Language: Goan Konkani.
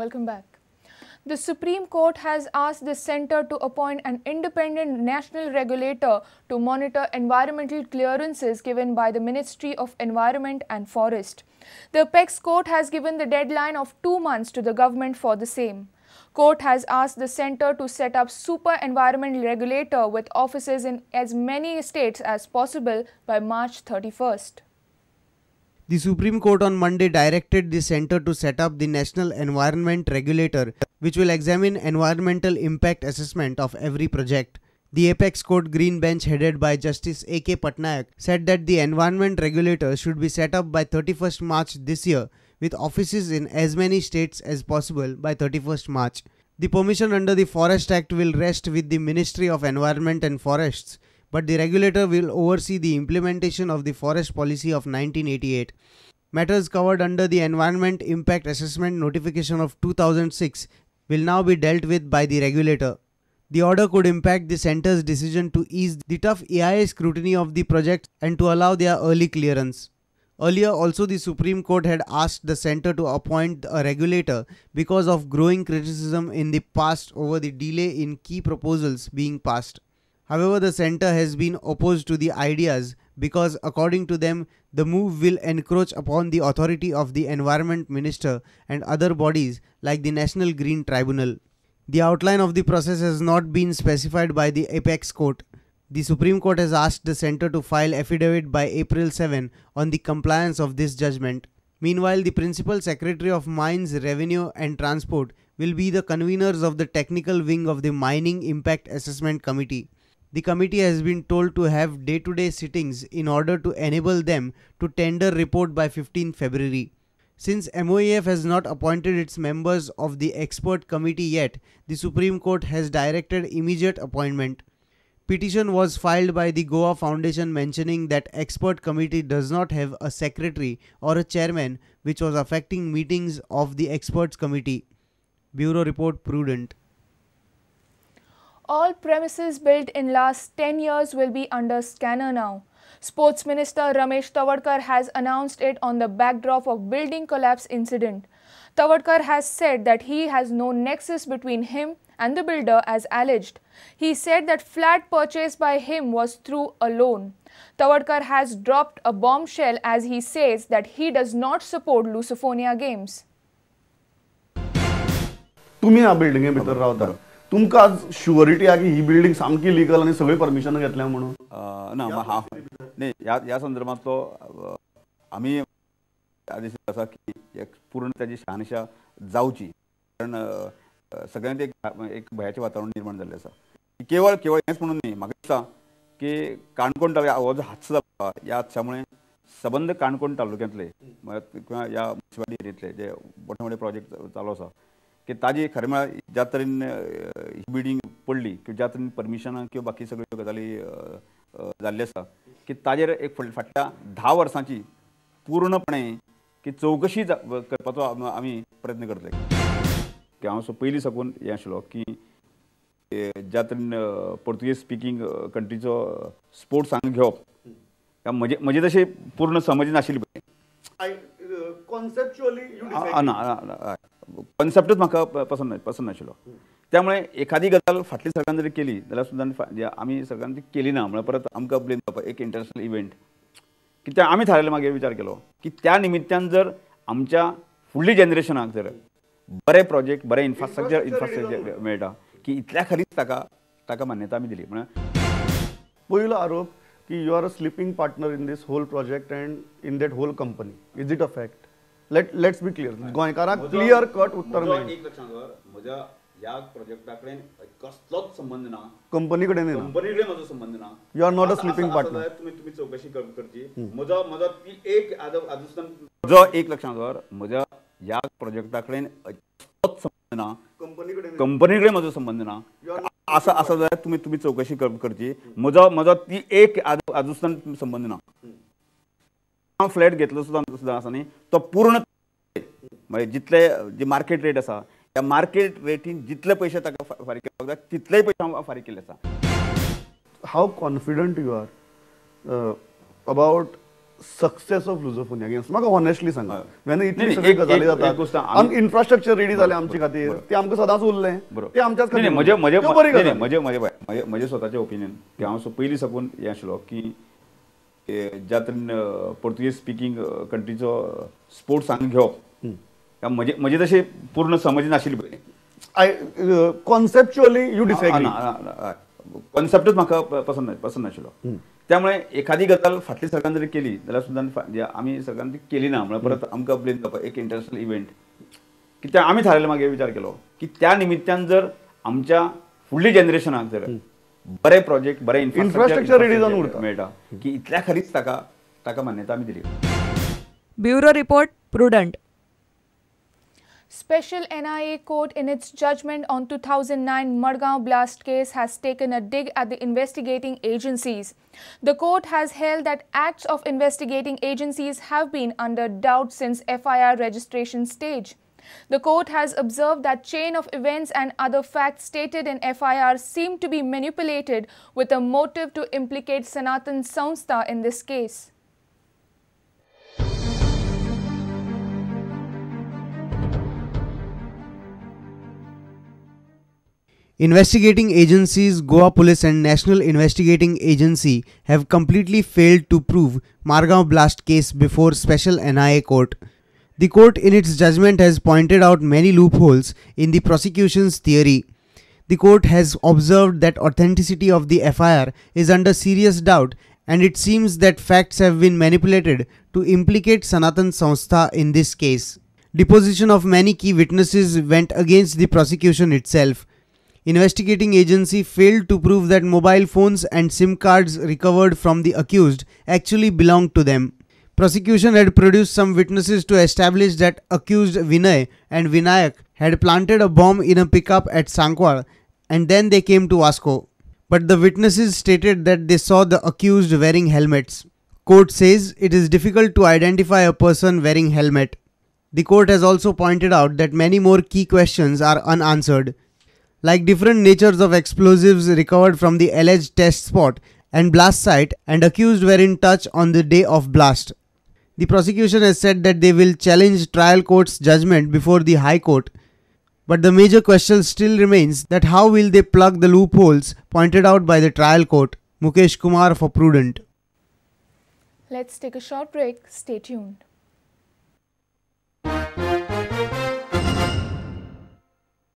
Welcome back. The Supreme Court has asked the centre to appoint an independent national regulator to monitor environmental clearances given by the Ministry of Environment and Forest. The Apex Court has given the deadline of 2 months to the government for the same. Court has asked the centre to set up super environment regulator with offices in as many states as possible by March 31st. The Supreme Court on Monday directed the centre to set up the National Environment Regulator, which will examine environmental impact assessment of every project. The Apex Court Green Bench, headed by Justice A.K. Patnaik, said that the Environment Regulator should be set up by 31st March this year, with offices in as many states as possible by 31st March. The permission under the Forest Act will rest with the Ministry of Environment and Forests, but the regulator will oversee the implementation of the Forest Policy of 1988. Matters covered under the Environment Impact Assessment Notification of 2006 will now be dealt with by the regulator. The order could impact the centre's decision to ease the tough EIA scrutiny of the project and to allow their early clearance. Earlier also, the Supreme Court had asked the centre to appoint a regulator because of growing criticism in the past over the delay in key proposals being passed. However, the centre has been opposed to the ideas because, according to them, the move will encroach upon the authority of the Environment Minister and other bodies like the National Green Tribunal. The outline of the process has not been specified by the Apex Court. The Supreme Court has asked the centre to file affidavit by April 7 on the compliance of this judgment. Meanwhile, the Principal Secretary of Mines, Revenue and Transport will be the conveners of the technical wing of the Mining Impact Assessment Committee. The committee has been told to have day-to-day sittings in order to enable them to tender report by 15 February. Since MOEF has not appointed its members of the expert committee yet, the Supreme Court has directed immediate appointment. Petition was filed by the Goa Foundation mentioning that expert committee does not have a secretary or a chairman, which was affecting meetings of the experts committee. Bureau Report, Prudent. All premises built in last 10 years will be under scanner now. Sports Minister Ramesh Tawadkar has announced it on the backdrop of building collapse incident. Tawadkar has said that he has no nexus between him and the builder as alleged. He said that flat purchased by him was through a loan. Tawadkar has dropped a bombshell as he says that he does not support Lusophonia Games. तुम्ही ह्या बिल्डिंगे भितर रावता, तुमकां आज शुअरिटी आहा की ही बिल्डिंग सामकी लिगल आनी सगळी परमिशन घेतल्या म्हणून? ना, हांव न्ही ह्या संदर्भांतलो आमी आदेश आसा की एक पूर्ण ताजी शहानिशा जावची, कारण सगळ्यांत एक भंयाचें वातावरण निर्माण जाल्लें आसा. केवळ केवळ हेंच म्हणून न्ही, म्हाका दिसता की काणकोण तालुक्या हो जो हादसो जाला ह्या हादस्या मुळे सबंद काणकोण तालुक्यांतले किंवा ह्या मुन्सिपालिटी एरियेंतले जे मोठे मोठे प्रोजेक्ट चालू आसा की ताजी खरें म्हळ्यार ज्या तरेन ही बिल्डींग पडली किंवा ज्या तरेन परमिशनां किंवा बाकी सगळ्यो गजाली जाल्ल्यो आसा की ताजेर एक फाटल्या 10 वर्सांची पूर्णपणे की चवकशी करपाचो आमी प्रयत्न करतले. की हांव सो पयलीं साकून हें आशिल्लो की ज्या तरेन पोर्तुगीज स्पिकींग कंट्रीचो स्पोर्ट्स हांगा घेवप म्हजे म्हजे तशें पूर्ण समज नाशिल्ली पळय. ना, कॉन्सेप्टूच म्हाका पसंत नाशिल्लो. त्यामुळे एखादी गजाल फाटली सरकारान जरी केली जाल्यार सुद्दां आमी सरकारान ती केली ना म्हळ्यार परत आमकां ब्लेम जावपा एक इंटरनॅशनल इव्हेंट की त्या आमी थारायलें, मागीर विचार केलो की त्या निमित्तान जर आमच्या फुडली जनरेशनाक जर बरे प्रोजेक्ट बरें इन्फ्रास्ट्रक्चर मेळटा की इतल्या खरीच ताका ताका मान्यता आमी दिली. म्हळ्यार पयलो आरोप की you are a sleeping partner in this whole project and in that whole company, is it a fact? Let's be clear, गोंयकारांक क्लियर कट उत्तर मेळ्ळें. एक लक्षांत दवर, म्हज्या ह्या प्रोजेक्टा कडेन कसलोच संबंद ना, कंपनी कडेन ना, कंपनी कडेन म्हजो संबंद ना. You are not a sleeping partner. तुम्ही तुम्ही चवकशी करची. म्हजो म्हजो ती एक म्हजो एक लक्षांत दवर, म्हज्या ह्या प्रोजेक्टा कडेन कसलोच संबंद ना, कंपनी कडेन म्हजो संबंद ना. आसा आसा जाल्यार तुमी तुमी चवकशी करची. म्हजो म्हजो ती एक आजून संबंद ना. हांव फ्लॅट घेतलो सुद्दां सुद्दां आसा न्ही तो पूर्ण म्हणजे जितले जे मार्केट रेट आसा त्या मार्केट रेटीन जितले पयशे ताका फारीक करपाक जाय तितलेय पयशे हांव फारीक केल्ले आसा. How confident you are about success of Lusofonia Games? म्हाका ऑनेस्टली सांगा, वेन इतली सगळी गजाली जातात, आमी इन्फ्रास्ट्रक्चर रेडी जालें आमचे खातीर, ते आमकां सदांच उरलें, ते आमच्याच खातीर. म्हजे म्हजे म्हजे म्हजे म्हजे स्वताचें ओपिनियन की हांव पयलीं साकून हें आशिल्लो की ज्या तरेन पोर्तुगीज स्पिकींग कंट्रीचो स्पोर्ट्स हांगा घेवप, म्हजे म्हजे तशें पूर्ण समज नाशिल्ली पयलीं. I conceptually you disagree? कॉन्सेप्टूच म्हाका पसंत नाशिल्लो. त्यामुळे एखादी गजाल फाटली सरकारान जरी केली जाल्यार सुद्दां आमी सरकारान ती केली ना म्हळ्यार परत आमकां ब्लेम जावपा एक इंटरनॅशनल इव्हेंट की त्या आमी थारायलें, मागीर विचार केलो की त्या निमित्तान जर आमच्या फुडल्या जनरेशनाक जर बरे प्रोजेक्ट, बरे इन्फ्रास्ट्रक्चर रेडी जावन उरता मेळटा की इतल्या खरीच ताका ताका मान्यता आमी दिली. Bureau report, Prudent. Special NIA court in its judgment on 2009 Madgaon blast case has taken a dig at the investigating agencies. The court has held that acts of investigating agencies have been under doubt since FIR registration stage. The court has observed that chain of events and other facts stated in FIR seem to be manipulated with a motive to implicate Sanatan Sanstha in this case. Investigating agencies, Goa Police and National Investigating Agency have completely failed to prove Margao blast case before Special NIA court. The court in its judgment has pointed out many loopholes in the prosecution's theory. The court has observed that authenticity of the FIR is under serious doubt and it seems that facts have been manipulated to implicate Sanatan Sanstha in this case. Deposition of many key witnesses went against the prosecution itself. Investigating agency failed to prove that mobile phones and SIM cards recovered from the accused actually belonged to them. Prosecution had produced some witnesses to establish that accused Vinay and Vinayak had planted a bomb in a pickup at Sankwal and then they came to Vasco. But the witnesses stated that they saw the accused wearing helmets. Court says it is difficult to identify a person wearing helmet. The court has also pointed out that many more key questions are unanswered, like different natures of explosives recovered from the alleged test spot and blast site and accused were in touch on the day of blast. The prosecution has said that they will challenge trial court's judgment before the High Court. But the major question still remains that how will they plug the loopholes pointed out by the trial court. Mukesh Kumar for Prudent. Let's take a short break. Stay tuned.